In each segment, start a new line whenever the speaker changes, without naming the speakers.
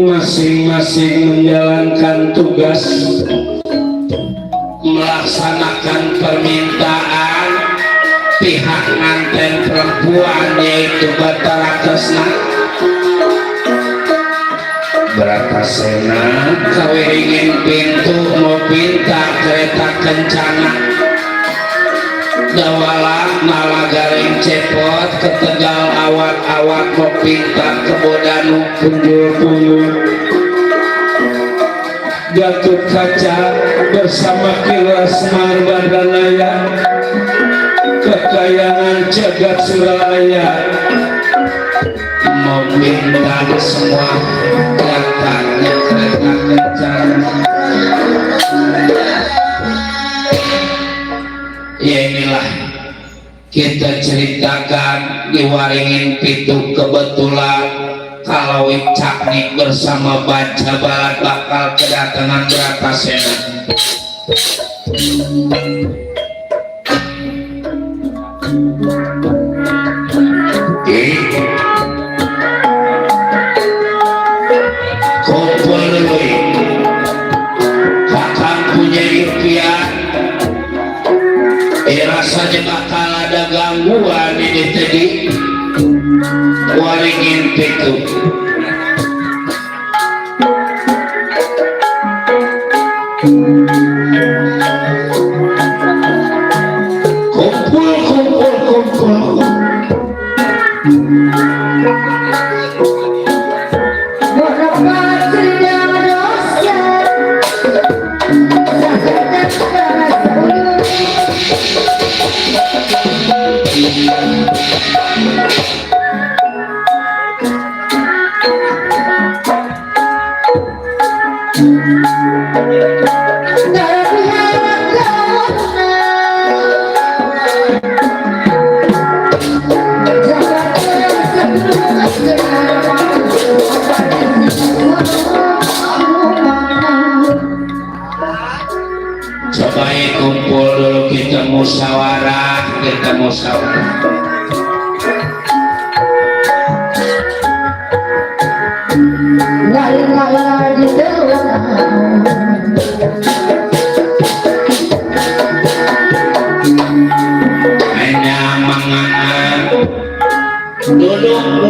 masing-masing menjalankan tugas melaksanakan permintaan pihak nganten perempuan yaitu Batara Kresna Bratasena kawiringin pintu mau pinta kereta kencana dawala malagaring cepot ketegal awak-awak mau pinta kebodanu punjul-punjul Gatot Kaca bersama Kilas Marbadanaya kekayaan jagat Suralaya mau minta semua datangnya kereta kencana ya inilah kita ceritakan di Waringin Pitu kebetulan kalau Caknik bersama Baca Balat bakal kedatangan Bratasena. Kumpul dulu kakang punya impian rasanya bakal ada gangguan ini tadi Waringin Pitu kumpul dulu kita musyawarah hanya mangan duduk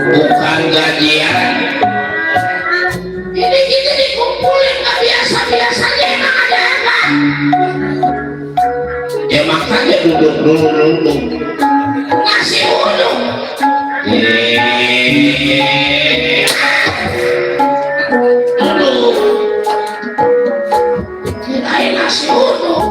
bukan gajian. Ini kita dikumpulin nggak biasa-biasanya emang ada apa? Ya makanya duduk dulu. Aduh, kirain nasi uduk.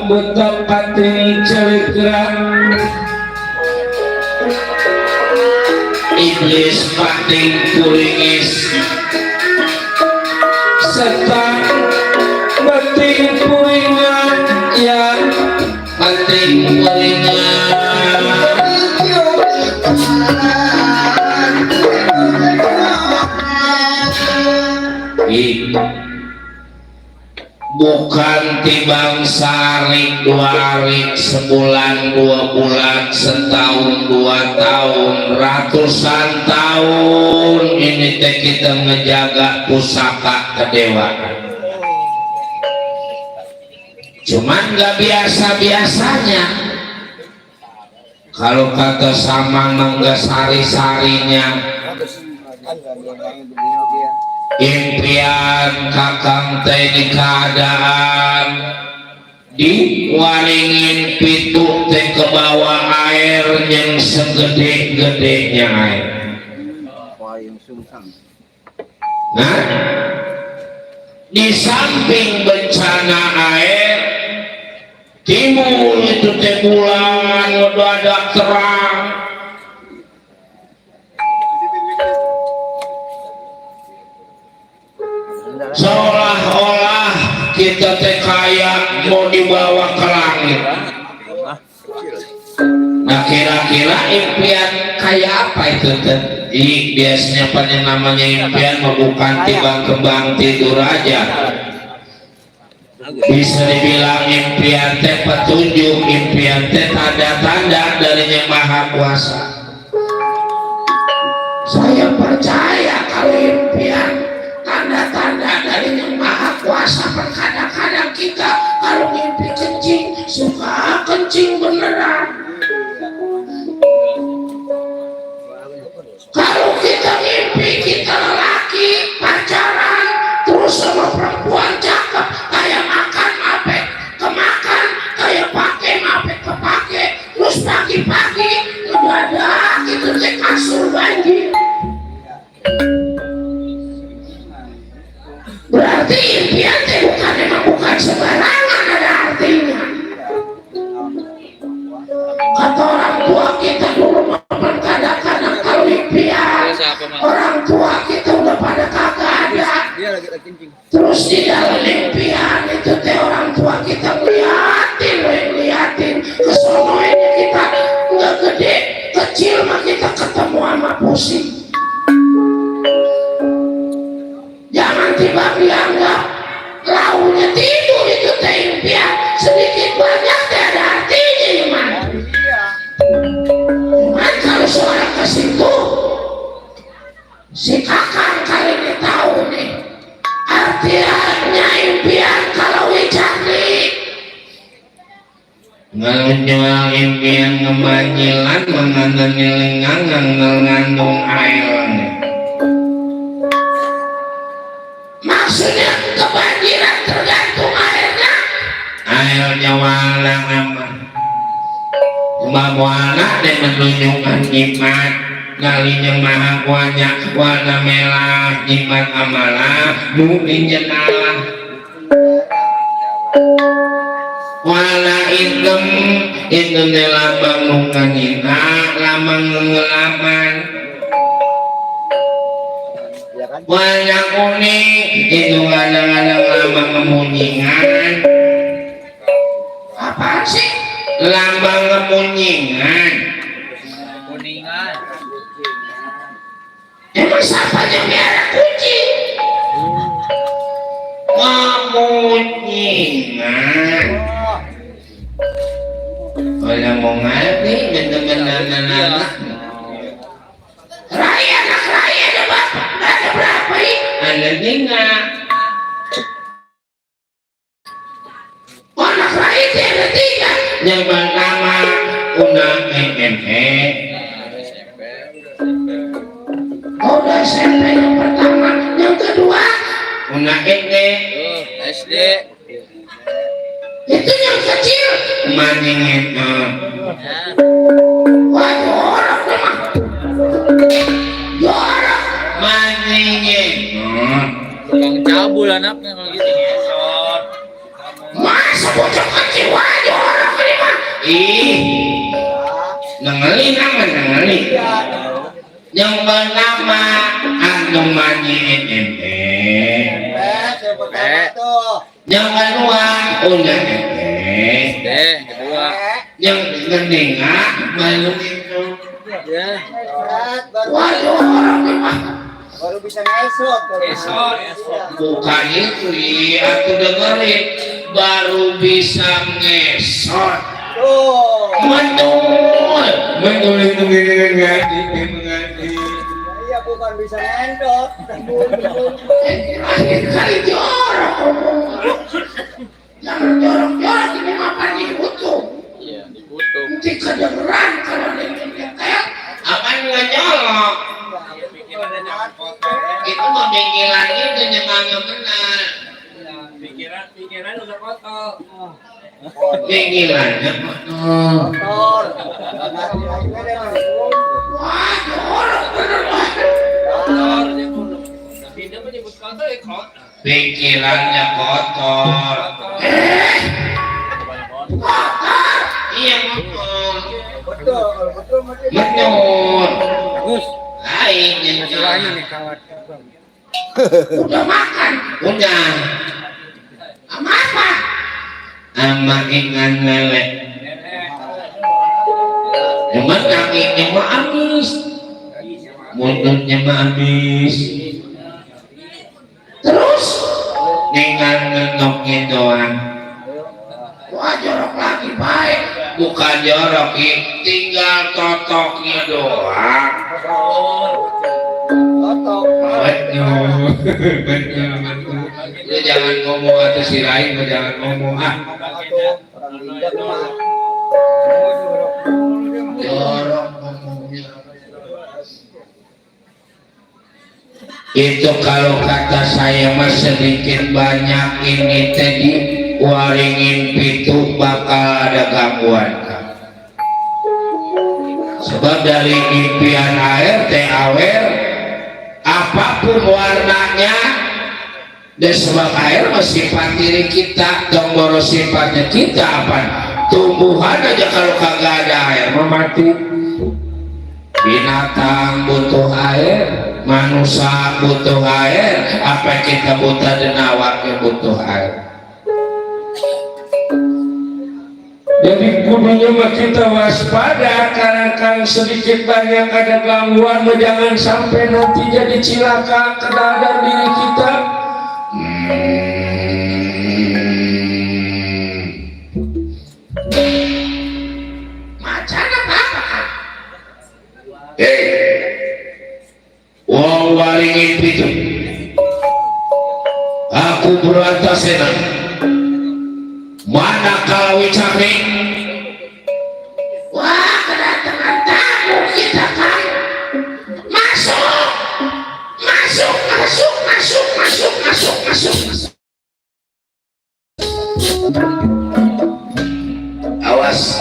buta pati celegram iblis pating kuringis serta bating puringan ya pating puringan bukan tibang sarik dua harik sebulan 2 bulan setahun 2 tahun ratusan tahun ini teh kita menjaga pusaka kedewaan cuman gak biasa-biasanya kalau kata sama nggak sari-sarinya impian kakang teh di keadaan diwaringin pitu teh ke bawah air yang segede-gedenya air. Nah, di samping bencana air timbul itu teh bulan mendadak terang. Seolah-olah kita teh kayak mau dibawa ke langit. Nah kira-kira impian kayak apa itu teh? Biasanya pada namanya impian bukan timbang kembang tidur aja. Bisa dibilang impian teh petunjuk, impian teh tanda-tanda dari Yang Maha Kuasa. Saya percaya kalau impian tanda-tanda dari Yang Maha Kuasa, kadang-kadang kita kalau mimpi kencing suka kencing beneran. Kalau kita mimpi kita lelaki pacaran terus sama perempuan cakep kayak makan mape kemakan kayak pakai mape kepake terus pagi-pagi ngedadak itu ke kasur banjir. Berarti impian bukan sembarangan ada artinya. Kata orang tua kita dulu kadang-kadang kalau impian orang tua kita udah pada kagak ada. Terus di dalam impian itu teh orang tua kita ngeliatin kesono ini kita nggak gede kecil mah kita ketemu sama pusing. Jangan tiba dianggap launya tidur itu teh impian sedikit banyak teh ada artinya iman. Cuman kalau seorang ke situ si kakak kali ini tahu nih artinya impian kalau wicakli ngelujual impian ngebanjilan mengandani lengang ngandung air. Maksudnya kebanjiran tergantung airnya wala aman babuana dan menunjukkan nikmat kalinya maha kuanya warna merah nikmat amalah mungkin jenalah wala hitam itu lambang nunganina lambang ngelaman warna kuning itu kadang-kadang lambang kemuningan. Apaan sih? Lambang kemuningan. Emang siapa yang merah kucing? Kemuningan. Kalau mau ngerti bener-bener raya anak raya ada bapak ada berapa ini? Ada 3. Anak raya itu ada 3. Yang pertama udah SMP. Udah SMP yang pertama. Yang kedua udah SD. Itu yang kecil maning itu. Waduh orang memang jorok maningin tukang cabul anaknya kalau gitu ngesot masa bocah kecil waduh orang ini mah nengelin aman nengelin yang pertama anu maningin yang kedua udah kedua yang ketiga baru itu ya. Waduh orang memang baru bisa ngesot. Bukan itu aku dengerin baru bisa ngesot. Mentul itu mengerti. Iya bukan bisa ngendot. Akhir kali jorok. Jangan jorok-jorok ini makan dibutuh. Iya dibutuh. Nanti kedengeran kalau kayak apa nggak nyolok itu mau bengkelannya udah nyangka benar pikiran udah kotor bengkelannya kotor wah jorok bener tidak menyebut kotor ya kotor pikirannya kotor kotor iya kotor betul Gus lain yang nih kawan udah makan udah sama apa sama ikan lele cuman kakinya mah habis mulutnya mah habis terus tinggal ngetoknya doang wah jorok lagi baik bukan jorok tinggal totoknya doang betul lu jangan ngomong atau si lain jangan ngomong jorok ngomongnya itu kalau kata saya mas sedikit banyak ini tadi waringin pitu bakal ada gangguan sebab dari impian air teh awer apapun warnanya dan sebab air sifat diri kita tomboro sifatnya kita apa tumbuhan aja kalau kagak ada air mati binatang butuh air manusia butuh air apa kita buta dan awaknya butuh air. Jadi kudunya mah kita waspada karena kan sedikit banyak ada gangguan jangan sampai nanti jadi cilaka ke dalam diri kita. Macan apa? Wong waring itu aku berantas senang mana kalau wicami wah kedatangan tamu kita kan masuk awas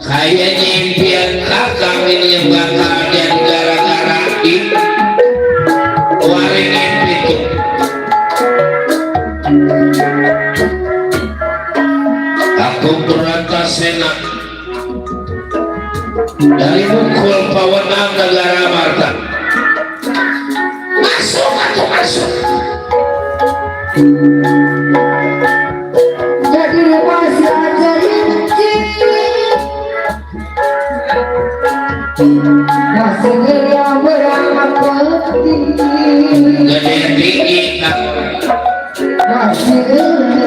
kayaknya impian kakak ini yang bakal jadi gara-gara di waringin itu aku berantas senang dari mukul pawenang negara Marta masuk
jadi masih jadi masih yang beramat
gede tinggi
masih beramat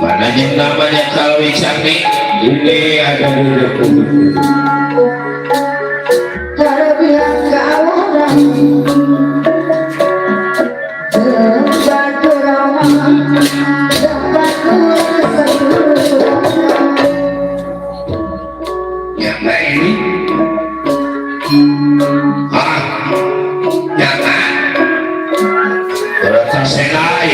mana yang namanya kalau wicami ini ada di depan
kalau bilang kau orang tempat ramah tempat
yang ini jangan berantas senai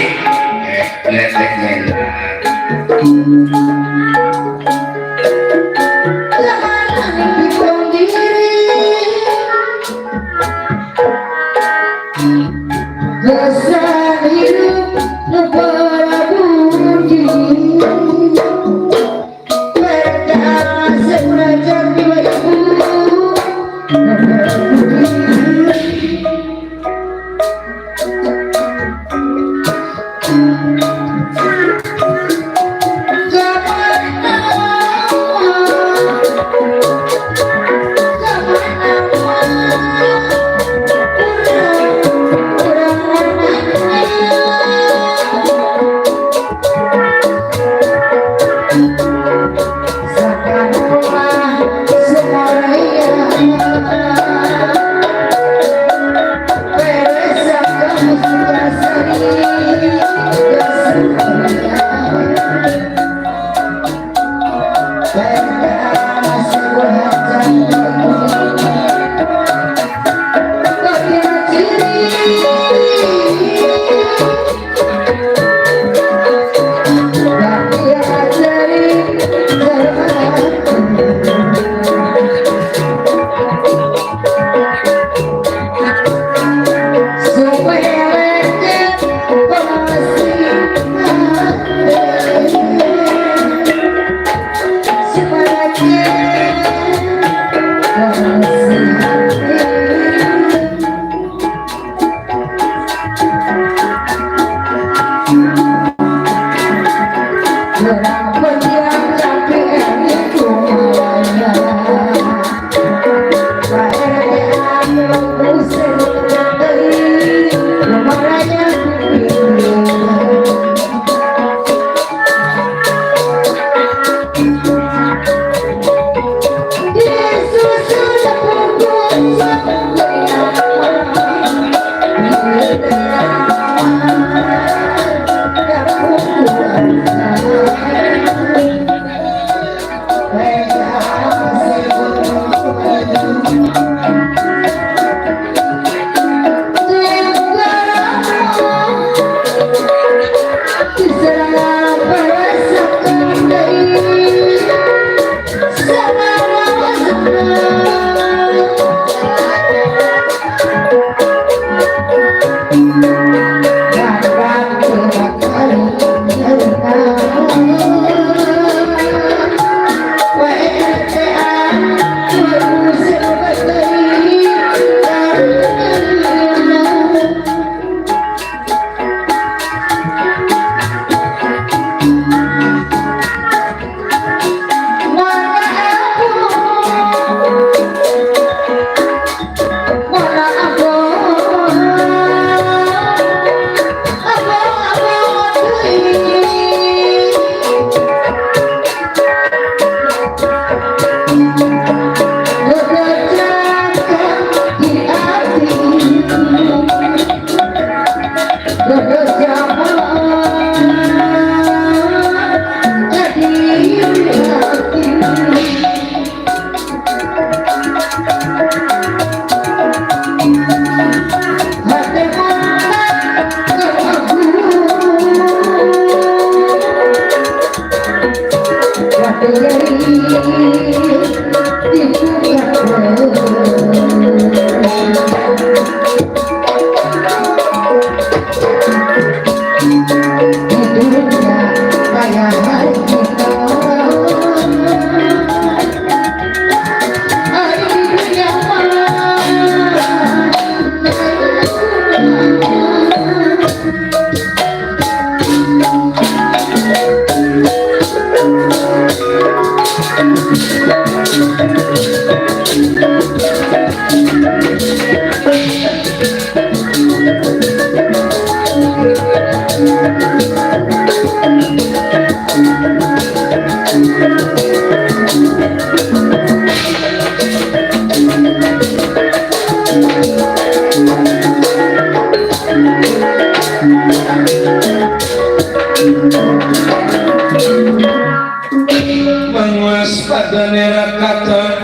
Mangwaspadane rakaton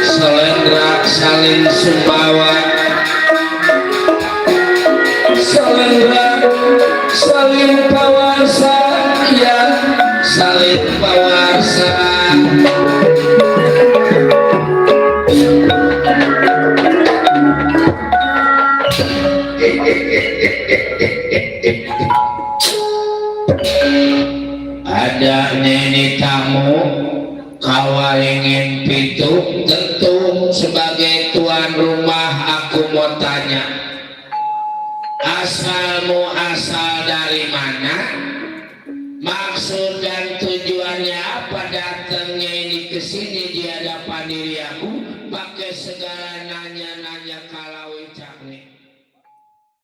Salendra salin sumbawa Salendra salin pawarsa ya salin pawarsa ada nenek tamu kawaringin pitu tentu sebagai tuan rumah aku mau tanya asalmu asal dari mana